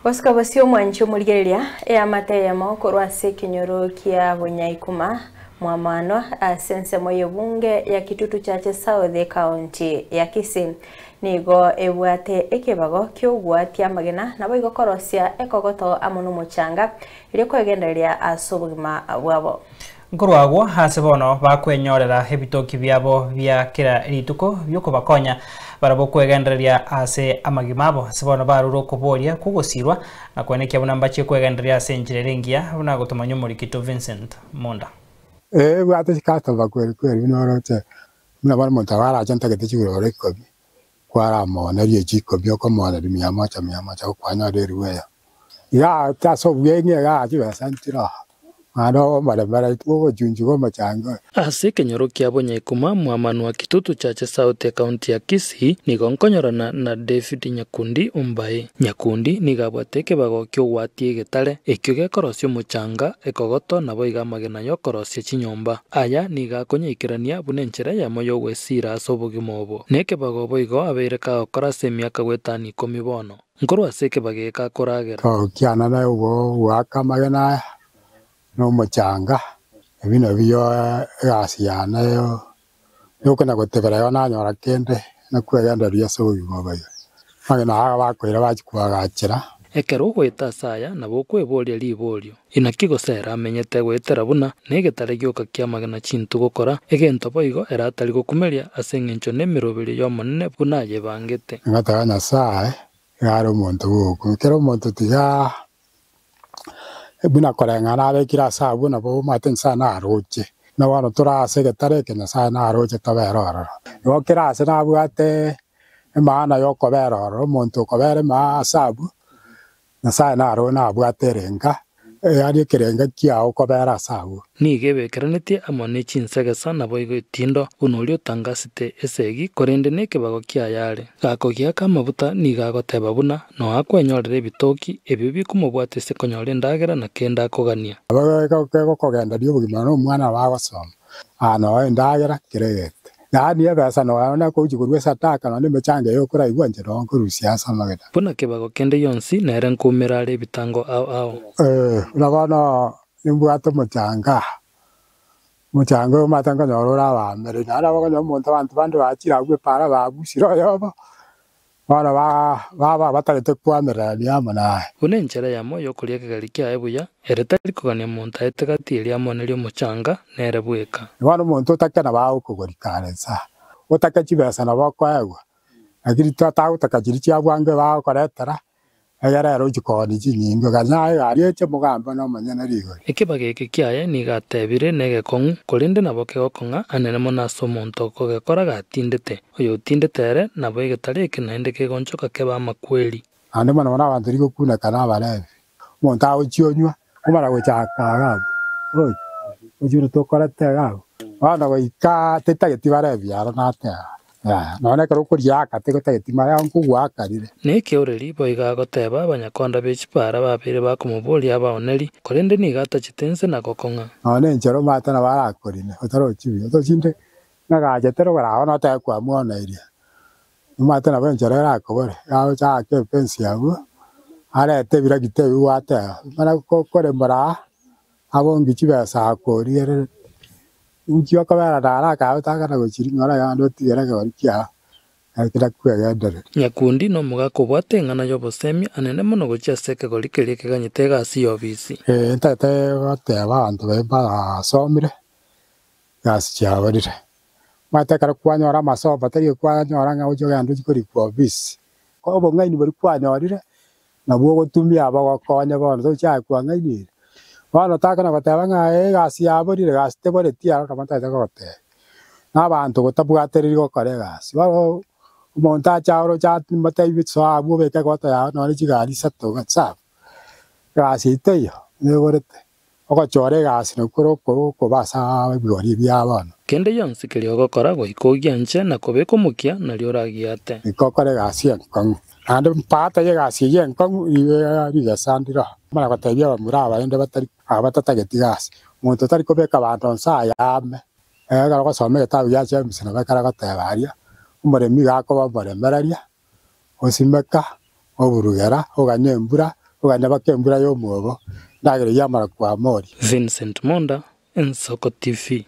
Gosika bosio omwanchi omorigereria, eamate eyemo korwa ase ekenyoro kia Bonyaikuma, Mwamanwa, ase ensemo y'ebunge ya Kitutu Chache South ekaunti ya Kisii, nigo ebwate ekebago ki'ogwatia amagena naboigo korosia ekogoto amo nomochanga erio kwegendereria ase obogima bwabo. Nkorwa agwo aase bono bakwenyorera ebitoki biabo bia kera rituko bi'okobakonya barabwo kwegendereria ase amagima abo. Ase bono barure okoboria kw'ogosirwa na koenekia buna mbachie kwegendereria ase enchera ere engiya, buna gotomanya omorikito Vincent Monda. Ee, ebwate chikastomba kweri kweri buna oroche, buna bono omonto aba arache ntagete chiguroro ikomi, kwaramooneria echi ikomi okomooneria mia moja mia moja gokwanyora eribu eyemo. Igaa ase obweng'e igaa chibesa nchire oo, naende omoremere ogochunchuga omochango oyo. Ase ekenyoro kia Bonyaikuma, Mwamanwa Kitutu Chache South Ekaunti ya Kisii, nigo nkonyorana na David Nyakundi Ombae. Nyakundi nigo abwate ekebago ki'ogwatia egetare, ekio gekorosia omochanga, ekogoto, naboigo amagena y'okorosia chinyomba. Aya nigo akonyaikerania buna enchera eyemo y'ogwesiira ase obogima obo. Nekebago boigo abeire kagokora ase emiaka goetania ikomi bono. Nkorwa ase ekebago eke akoragera. Tokiana naye goaka amagena aya na omochanga, ebi nabio egasi yane yokona gotebera igo nanyora kende nakwegendereria ase obogima obo iga. Amagena aya bakoira bachia koagachera. Ekero ogoeta ase aya nabo okweboria riborio, Inaki gose ere amenyete goetera buna negetare gioka ki'amagena chintu gokora egento boigo ere atari gokumeria ase engencho nemeroberio y'Omonene buna ayebangete. Ngoteba Nyasae iga are omonto bw'ogokumia, kera omonto tiga buna koreng'ana abekire ase abwo nabo omanyete Nyasae naroche. Buna bono tore ase egetare eke Nyasae naroche tobere ororo. Igo kera ase nabwate emaana yokobera ororo, omonto okobera emaa ase abwo, Nyasae naro nabwate erenga, yaani ekerenga kiao kobera ase agwo. Nigo ebekeranetie amo ne chinsegesa naboigo etindo, buna oria otangasete esegi, korende nekebago kiaye are. Gakogiaka amabuta nigo agoteba buna noa akwenyorera ebitoki, ebio bikomobwata ase konyora endagera na kende akogania. Nabo kegokogenderia obogima na omwana nabo agosoma, aa noo endagera kera egete. Yaani ebesa nonya nakogochia korwa esadaka nonya emechango eye okoraigwa inche noo nkorusia ase amagena. Buna kebago kende gionsi nere nkoumera are ebitango ao ao. Ee, buna bono nimbwate omochanga, omochanga oyo omanyete nkonyora ore abaamereri, naende nabo okonyora omonto abanto bande bachire abwo epaara babusire oyobo, bono baba batagete koamererania amo naye. Buna enchera eyemo y'okoria ekegari kiaye buya, ere tari kogania monto aete gati eria amonerie omochanga, nere bweka. Bono omonto otake nabo agokogoria kare nsa, otake chibesa nabo okoegwa, lakini tagotaka chiria chia bwango bagokoretera, egere ere ochie koonia chinyinga, ganya egari eche mogambe nomonyene rigori. Ekebago eke kiaye nigo atebire negekong'u, korende nabo kegokong'a anene mono ase omonto okogekora gatindete. Oyotindete ere nabo egetare eke naende kegonchoka kebe amakweri. Naende mono mono abanto rigokuneka nabalevi, omonto agochia onywa, omana gochaka iga abwo, oroche, ochire tokorete iga abwo. Bono goika tetageti balevi aro nateba, yaya, nonya ekero okoriaka tegotageti maya nkogoaka rire. Nekeoreri boigo agoteba abanyakonda be chipara babeire bakomoboria abaoneri, korende nigo atachete inse na gokong'a. Nonya enchera omanyete nabo arakorine, otarochi buya, tochinde Nagachete rogoro agwo notebe kwamwoneirie, omanyete nabo enchera erakobore, agocha aake efensi abwo, arete ebiragita ebi gwateba, mana koremora aa, abongi chibesa akorigerereti, inki okobera naro akabe otagana gochiria ng'ora iga naende otigere ekegori kiao, naki nakwegendereria. Nyakundi nomogaka obwate eng'ana y'obosemia anene mono gochia ase ekegori keria keganyete egasi y'obisi. Ee, ntagete goteba abanto baria barasomire, Egasi chiaborire. Omanyete ekero kwanyora amasomo tari kwanyora ng'a oche ogende ochie korikwa ofisi. Obong'aini boria kwanyorire, nabwo ogotumia bogokonye bono tochi aye kwang'ainire. Bono takona goteba ng'a egasi yaborire egasi teboreti aro nabo ntagete kogotebia. Na abanto gotabwatereri gokora egasi, bono omonto ache oroche motebi soa abwo obeke egoto yao nonye chigari isato iga sawa, egasi eyio teiyo, neborete. Ogochora egasi nakwo kore okoba ase ebigori bia bono. Kende gionsi keria ogokora goika ogianche na kobeka omokia, nario oragiate. Goika okore egasi enkong'u. Naende mpata y'egasi eyio enkong'u nigo rigesa ndiro. Omanye gotebia abamura abarende batari aba batatageti gasi, omonto otari kobeka abanto nse ayame. Ekero ogosoma egetabu gia James nabo ekero agoteba aria, omoremi iga akoba omoremereria, osimeka, oburugera, oganya embura. Oganya baka embura ya omwobo, ndagera eyio amara kwama oria. Vincent Monda, Ensoko TV.